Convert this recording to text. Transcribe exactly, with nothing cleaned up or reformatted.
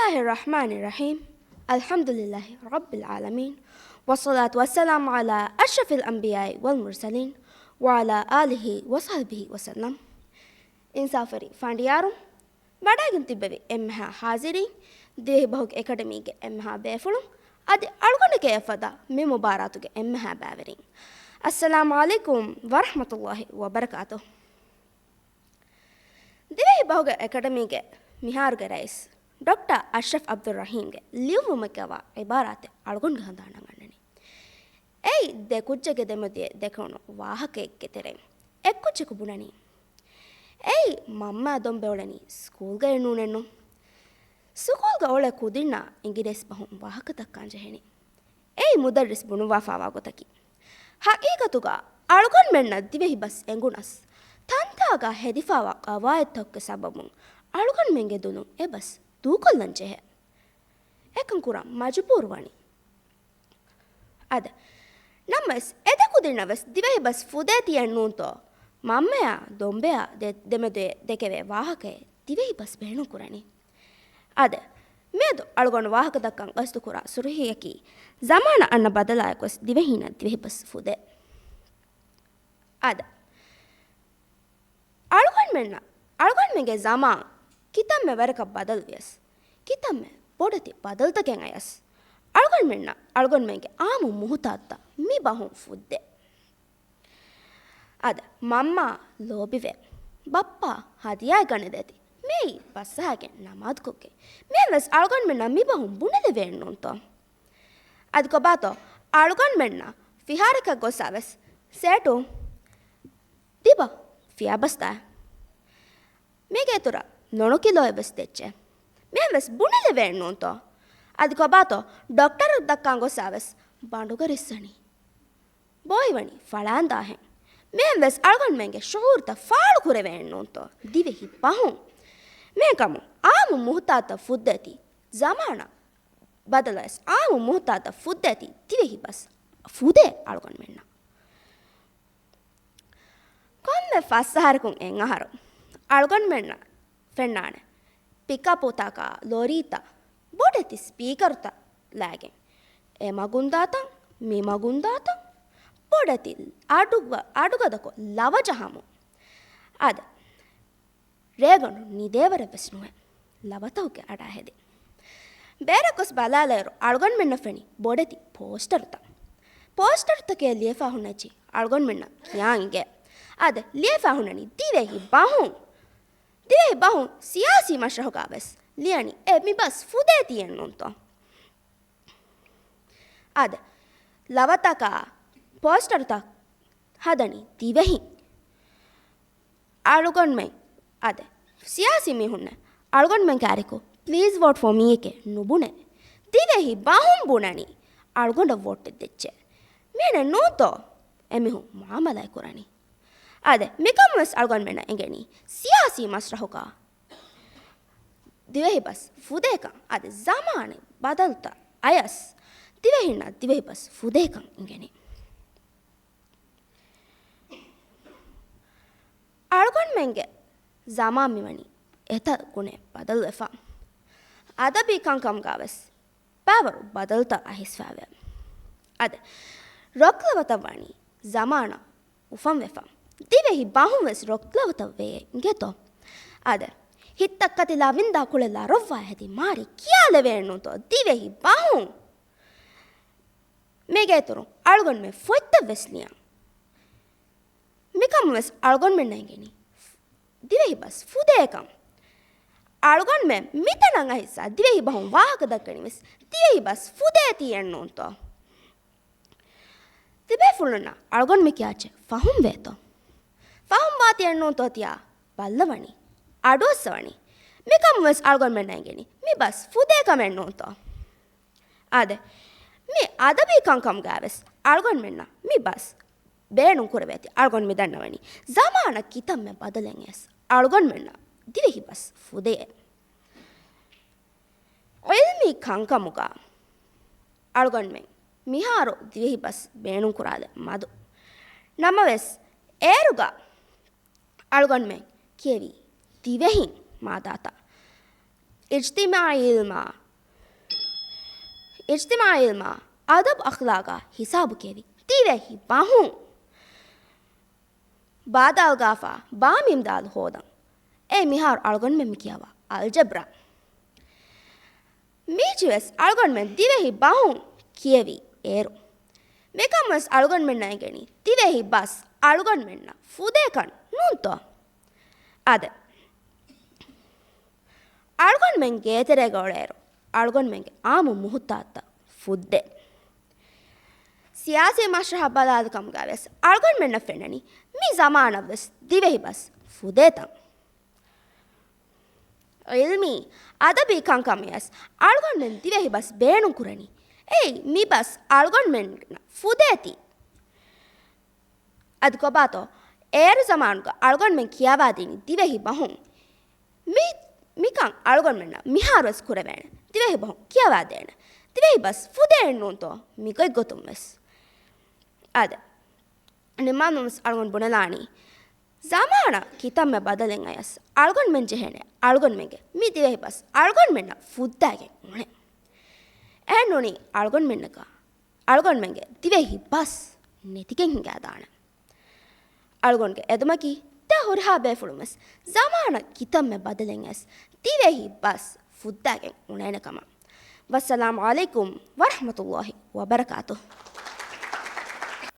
بسم الله الرحمن الرحيم. الحمد لله رب العالمين. والصلاة والسلام على أشرف الأنبياء والمرسلين وعلى آله وصحبه وسلم. އިންސާފުވެރި ފަނޑިޔާރުން، ވަޑައިގެން ތިއްބެވި އެންމެހާ ހާޒިރީން، ދިވެހިބަހުގެ އެކަޑަމީގެ އެންމެހާ ބޭފުޅުން، އަދި އަޅުގަނޑެކޭ އެއްފަދަ މި މުބާރާތުގެ އެންމެހާ ބައިވެރިން، އައްސަލާމު ޢަލައިކުމް ވަރަޙްމަތުﷲި ވަބަރަކާތުހު. ދިވެހިބަހުގެ އެކަޑަމީގެ މިހާރުގެ ރައީސް ޑޮކްޓަރ އަޝްރަފް ޢަބްދުއްރަޙީމްގެ ލިޔުއްވުމެއްގަވާ ޢިބާރާތެއް އަޅުގަނޑުގެ ހަނދާނަށް އަންނަނީ. އެއީ ދެ ކުއްޖެއްގެ ދެމެދުވެ ދެކެވުނު ވާހަކައެއްގެ ތެރެއިން އެއްކުއްޖަކު ބުނަނީ. އެއީ މަންމަ ދޮންބެ އުޅެނީ ސްކޫލްގައެއް ނޫނެއްނު. ސުކޫލްގަ އުޅޭ ކުދިންނާ އިނގިރޭސި ބަހުން ވާހަކަ ދައްކާން ޖެހެނީ. އެއީ މުދައްރިސް ބުނުއްވާފާވާ ގޮތަކީ. ހަގީގަތުގަ އަޅުގަނޑުމެންނަށް ދިވެހި ބަސް އެނގުނަސް، ތަންތާގަ ހެދިފާވާ ޤަވާޢިދުތަކުގެ ސަބަބުން އަޅުގަނޑުމެންގެ ދުލުން އެ ބަސް ދޫކޮށްލަން ޖެހޭ. އެކަން ކުރަން މަޖުބޫރު ވަނީ. އާދެ، ނަމަވެސް އެ ދެ ކުދިންނަށް ވެސް ދިވެހި ބަސް ފުދޭތީ އެއްނޫންތޯ؟ މަންމަޔާ ދޮންބެޔާ ދެ-، ދެމެދުވެ ދެކެވޭ ވާހަކައެއް ދިވެހި ބަސް ބޭނުން ކުރަނީ. އާދެ، މިއަދު އަޅުގަނޑު ވާހަކަ ދައްކަން ގަސްތު ކުރާ ސުރުޚީއަކީ، ޒަމާނަށް އަންނަ ބަދަލާއެކު ވެސް ދިވެހީންނަށް ދިވެހި ބަސް ފުދޭ. އާދެ، އަޅުގަނޑުމެންނަށް، އަޅުގަނޑުމެންގެ ޒަމާން ކިތަންމެ ވަރަކަށް ބަދަލުވިޔަސް، ކިތަންމެ ބޮޑެތި ބަދަލުތަކެއް އަޔަސް، އަޅުގަނޑުމެންނަށް އަޅުގަނޑުމެންގެ އާއްމު މުހުތާޖުތައް މި ބަހުން ފުއްދޭ. އާދެ، މަންމާ ލޯބިވޭ، ބައްޕާ ހަދިޔާ ގަނެދޭތި، މިއީ ބަސްއަހާގެން ނަމާދުކޮށްގެން. މިހެން ވެސް އަޅުގަނޑުމެންނަށް މި ބަހުން ބުނެލެވޭނުންތޯ؟ އަދި ކޮބާތޯ އަޅުގަނޑުމެންނަށް ފިހާރަކަށް ގޮސްއާވެސް، ސޭޓު ދިބަ ފިޔާބަސްދާ. މީގެ އިތުރަށް ނޮނުކިލޯއެއް ވެސް ދެއްޗޭ. މިހެން ވެސް ބުނެލެވޭނުންތޯ؟ އަދި ކޮބާތޯ ޑޮކްޓަރަށް ދައްކާން ގޮސްއާވެސް ބަނޑުގަ ރިއްސަނީ. ބޯއިވަނީ ފަޅާންދާހެން. މިހެން ވެސް އަޅުގަނޑުމެންގެ ޝުޢޫރުތައް ފާޅުކުރެވޭނުންތޯ ދިވެހި ބަހުން؟ މިހެންކަމުން އާއްމު މުހުތާޖުތައް ފުއްދޭތީ ޒަމާނަށް ބަދަލުވެސް އާއްމު މުހުތާޖުތައް ފުއްދޭތީ ދިވެހި ބަސް ފުދޭ އަޅުގަނޑުމެންނަށް. ކޮންމެ ފަސް އަހަރަކުން އެއް އަހަރު އަޅުގަނޑުމެންނަށް ފެންނާނެ ޕިކަޕުތަކާ، ލޮރީތައް، ބޮޑެތި ސްޕީކަރުތައް ލައިގެން، އެ މަގުންދާތަން، މި މަގުންދާތަން، ބޮޑެތި އަޑުގަ-، އަޑުގަދަކޮށް ލަވަ ޖަހަމުން. އާދެ، ރޭގަނޑު ނިދޭވަރެއް ވެސް ނުވޭ، ލަވަތަކުގެ އަޑާ ހެދި. ބޭރަށް ގޮސް ބަލާލައިރު އަޅުގަނޑުމެންނަށް ފެނި ބޮޑެތި ޕޯސްޓަރުތައް. ޕޯސްޓަރުތަކޭ ލިޔެފާ ހުންނަ އެއްޗިހި އަޅުގަނޑުމެންނަށް ކިޔާ އިނގޭ. އާދެ، ލިޔެފާ ހުންނަނީ ދިވެހި ބަހުން. ދިވެހި ބަހުން ސިޔާސީ މަސްރަހުގަ ވެސް ލިޔަނީ އެ މި ބަސް ފުދޭތީ އެއްނޫންތޯ؟ އާދެ، ލަވަތަކާ ޕޯސްޓަރުތައް ހަދަނީ ދިވެހިން. އަޅުގަނޑުމެން އާދެ، ސިޔާސީ މީހުންނެއް އަޅުގަނޑުމެން ކާރިކު "Please vote for me" އެކޭ ނުބުނޭ. ދިވެހި ބަހުން ބުނަނީ އަޅުގަނޑަށް ވޯޓެއް ދެއްޗޭ. މިހެނެއް ނޫންތޯ އެމީހުން މުއާމަލާތް ކުރަނީ؟ އާދެ، މިކަމުން ވެސް އަޅުގަނޑުމެންނަށް އެނގެނީ ސިޔާސީ މަސްރަހުގަ ދިވެހި ބަސް ފުދޭކަން. އާދެ، ޒަމާނެއް ބަދަލުތައް އަޔަސް ދިވެހިންނަށް ދިވެހި ބަސް ފުދޭކަން އެނގެނީ. އަޅުގަނޑުމެންގެ ޒަމާން މިވަނީ އެތައް ގުނައެއް ބަދަލުވެފަ. އަދަބީ ކަންކަމުގަ ވެސް ބައިވަރު ބަދަލުތައް އައިސްފައިވޭ. އަދި ރޮކްލަވަތައް ވަނީ ޒަމާނަށް އުފަންވެފަ. ދިވެހި ބަހުން ވެސް ރޮކްލަވަތައް ވެޔޭ އިނގޭތޯ؟ އާދެ، ހިތްތައް ކަތިލާ ވިންދާ ކުޅެލާ ރޮއްވާ ހެދި މާރި ކިޔާލެވޭނުންތޯ ދިވެހި ބަހުން؟ މީގެ އިތުރުން އަޅުގަނޑުމެން ފޮތްތައް ވެސް ލިޔަން. މިކަމުން ވެސް އަޅުގަނޑުމެންނަށް އެނގެނީ ދިވެހި ބަސް ފުދޭކަން. އަޅުގަނޑުމެން މިތަނަށް އައިސް ދިވެހި ބަހުން ވާހަކަ ދައްކަނީ ވެސް ދިވެހި ބަސް ފުދޭތީ އެއްނޫންތޯ؟ ތިބޭފުޅުންނަށް އަޅުގަނޑު މި ކިޔާ އެއްޗެއް ފަހުމް ވޭތޯ؟ ފަހުމް ވާތީ އެއްނޫންތޯ ތިޔާ ބައްލަވަނީ، އަޑުއައްސަވަނީ. މިކަމުން ވެސް އަޅުގަނޑުމެންނަށް އެނގެނީ މި ބަސް ފުދޭ ކަމެއް ނޫންތޯ؟ އާދެ، މި އަދަބީ ކަންކަމުގައި ވެސް އަޅުގަނޑުމެންނަށް މި ބަސް ބޭނުން ކުރެވޭތީ އަޅުގަނޑު މި ދަންނަވަނީ ޒަމާނަށް ކިތަންމެ ބަދަލެއް އައިސް އަޅުގަނޑުމެންނަށް ދިވެހި ބަސް ފުދޭ. ޢިލްމީ ކަންކަމުގަ އަޅުގަނޑުމެން މިހާރު ދިވެހި ބަސް ބޭނުން ކުރާލެއް މަދު. ނަމަވެސް، އޭރުގަ އަޅުގަނޑުމެން ކިޔެވީ ދިވެހިން މާދާތައް. އިޖްތިމާޢީ ޢިލްމާ، އިޖްތިމާޢީ ޢިލްމާ، އަދަބު އަޚްލާޤާ ހިސާބު ކިޔެވި ދިވެހި ބަހުން. ބާދަލުގާފާ ބާމީމް ދާލު ހޯދަން. އޭ މިހާރު އަޅުގަނޑުމެން މި ކިޔަވާ އަލްޖަބްރާ. މީޗިވެސް އަޅުގަނޑުމެން ދިވެހި ބަހުން ކިޔެވި އޭރު. މިކަމުވެސް އަޅުގަނޑުމެންނަށް އެނގެނީ ދިވެހި ބަސް އަޅުގަނޑުމެންނަށް ފުދޭކަން ނޫންތޯ؟ އާދެ. އަޅުގަނޑުމެން ގޭތެރޭގަ އުޅޭއިރު، އަޅުގަނޑުމެންގެ އާއްމު މުހުއްތާތައް ފުއްދޭ. ސިޔާސީ މަސްރަހަށް ބަލާލި ކަމުގަވެސް އަޅުގަނޑުމެންނަށް ފެންނަނީ މި ޒަމާނަށްވެސް ދިވެހި ބަސް ފުދޭތަން. ޢިލްމީ، އަދަބީ ކަންކަމަށްވެސް އަޅުގަނޑުމެން ދިވެހި ބަސް ބޭނުން ކުރަނީ. އެއީ މި ބަސް އަޅުގަނޑުމެންނަށް ފުދޭތީ. އަދި ކޮބާތޯ އޭރު ޒަމާނުގަ އަޅުގަނޑުމެން ކިޔަވާދިނީ ދިވެހި ބަހުން. މި، މިކަން އަޅުގަނޑުމެންނަށް މިހާރުވެސް ކުރެވޭނެ. ދިވެހި ބަހުން ކިޔަވާދޭނެ. ދިވެހި ބަސް ފުދޭނެ ނޫންތޯ މިގޮތްގޮތުންވެސް. އާދެ. ނިމާނުވެސް އަޅުގަނޑު ބުނެލާނީ، ޒަމާނަށް ކިތަންމެ ބަދަލެއް އަޔަސް އަޅުގަނޑުމެން ޖެހޭނެ އަޅުގަނޑުމެންގެ މި ދިވެހި ބަސް އަޅުގަނޑުމެންނަށް ފުއްދާގެން އުޅެން. އެހެންނޫނީ އަޅުގަނޑުމެންނަކަށް އަޅުގަނޑުމެންގެ ދިވެހި ބަސް ނެތިގެން ހިނގާދާނެ. އަޅުގަނޑުގެ އެދުމަކީ ދެ ހުރިހާ ބޭފުޅުންވެސް ޒަމާނަށް ކިތަންމެ ބަދަލެއް އަޔަސް ދިވެހި ބަސް ފުއްދާގެން އުޅޭނެ ކަމަށް. ވައްސަލާމު ޢަލައިކުމް ވަރަޙްމަތުﷲި ވަބަރަކާތުހު.